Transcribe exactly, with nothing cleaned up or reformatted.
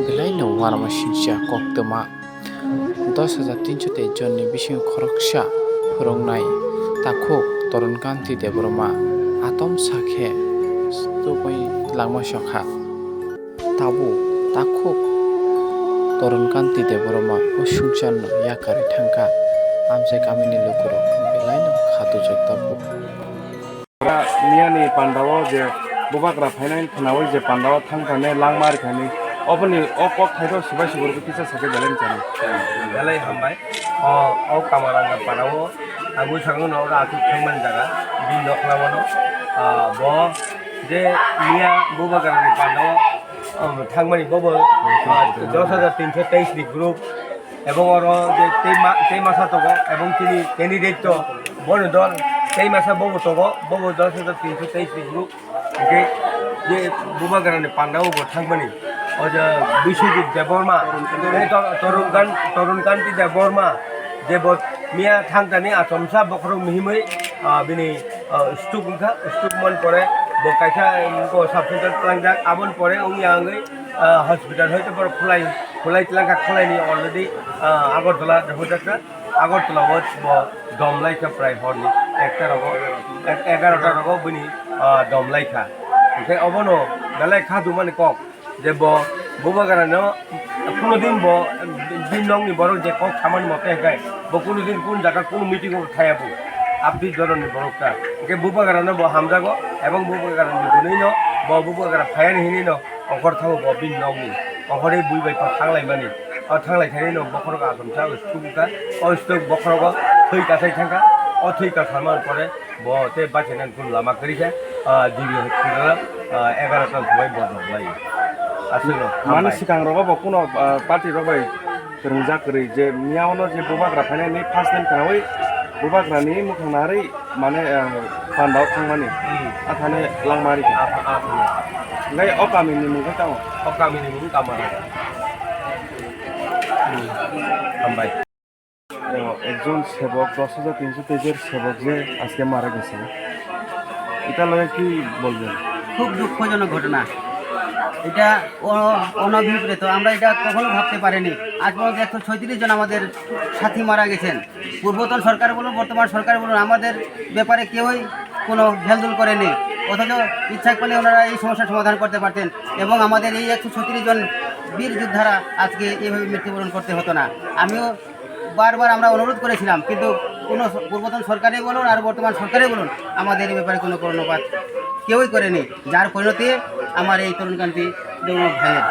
Belai no uanama singcha koktwma. Dos hajar tinsho teis jonni bisingo khoroksa phwrwngnai takhuk Torun Kanti Debbarma atom sakhe tubui langma sokha. Tabuk takhuk Torun Kanti Debbarma o sungcharno yakarwi thangkha. Amchai kamini lukurok belaino khatujak tabuk. Miyani pandao je bubagra phainai khwnaui je pandao thangthani langma rikhaini, oboni o kok thaito sibai sugur kisa sakhe belai chani. Belai hambai. O, o Kamaranga parao ang bwskango no oro aswk thangmani jaga, bini nokhlama no. Ah, bo je miya bubagrani pandao, um, thangmani bobo, ah, dos hajar tinsho teis ni group. Ebong oro je tei ma-, tei masa tongo, ebong chini candidate to, bono dol tei masa bobo tongo, bobo dos hajar tinsho teis ni group. Hingke je bubagrani pandao bo thangmani, o je Biswajit Debbarma, tei Tor-, Torun Kan-, Torun Kanti Debbarma, je bo miya thangthani achomsa bokhorok mihimwi, ah, bini, ah, stroke wngkha, stroke man pore bo kaisa, um, sub center tlangjak, aboni pore wngya wngwi, ah, hospital hoito borok khulai, khulai tlangkha, khulaini already, ah, Agartala rohorjakha. Agartala o bo dom laikha prai horni ekta rogo, ek-, egarota rogo bini, ah, dom laikha. Hingke obono belai kha dumani kok je bo bubagrano kuno din bo bini nokni borok je kok samani mote hingke bo kuno din kun jaga kuno meeting o thaya bo. Abdi dhoronni borok ta. Hingke bubagrano bo hamjago ebong bubagrani gunui no bo bubagra phayani hinui no. Ongkhor thango bo bini nokni. Ongkhorwi bui bai thanglai mani. O thanglai thani no bokhorok achomsa stroke wngkha. O stroke bokhorogo thwi kasai thangkha. O thwi kasama pore bo tei bachai nang kun lama kwrwi khe, ah, G B hospital, ah, egarota thumai bodol lai. Aswkno mani hambai. Sikang rogo bo kuno, ah, party rok bai kwrwngjak kwrwi je miyao no je bubagra phainani first time khwnaui bubagrani mukhang narwi mane, ah, pandao thangmani. Hmm. Athane langmari kha. Athane. Ngai o kami ni mung khe tamo? O kami ni mung Kamara. Hmm. Hambai. O, ekjon sebok, dos hajar tinsho tejer sebok je aske mara gese. Eta loge ki bolben? খুব দুঃখজনক ঘটনা। এটা অ-, অনভিপ্রেত, আমরা এটা কখনো ভাবতে পারিনি। আজ পর্যন্ত একশো ছয়ত্রিশ জন আমাদের সাথী মারা গেছেন। পূর্বতন সরকার বলুন, বর্তমান সরকার বলুন, আমাদের ব্যাপারে কেউই কোনো হেলদোল করেনি। অথচ ইচ্ছা করলে ওনারা এই সমস্যার সমাধান করতে পারতেন এবং আমাদের এই একশো ছত্রিশ জন বীর যোদ্ধারা আজকে এইভাবে মৃত্যুবরণ করতে হতো না। আমিও বারবার আমরা অনুরোধ করেছিলাম, কিন্তু কোনো স-, পূর্বতন সরকারে বলুন আর বর্তমান সরকারে বলুন, আমাদের এই ব্যাপারে কোনো কর্ণপাত কেউই করেনি, যার পরিণতি আমার এই তরুণকান্তি দেববর্মা ভাইয়ের।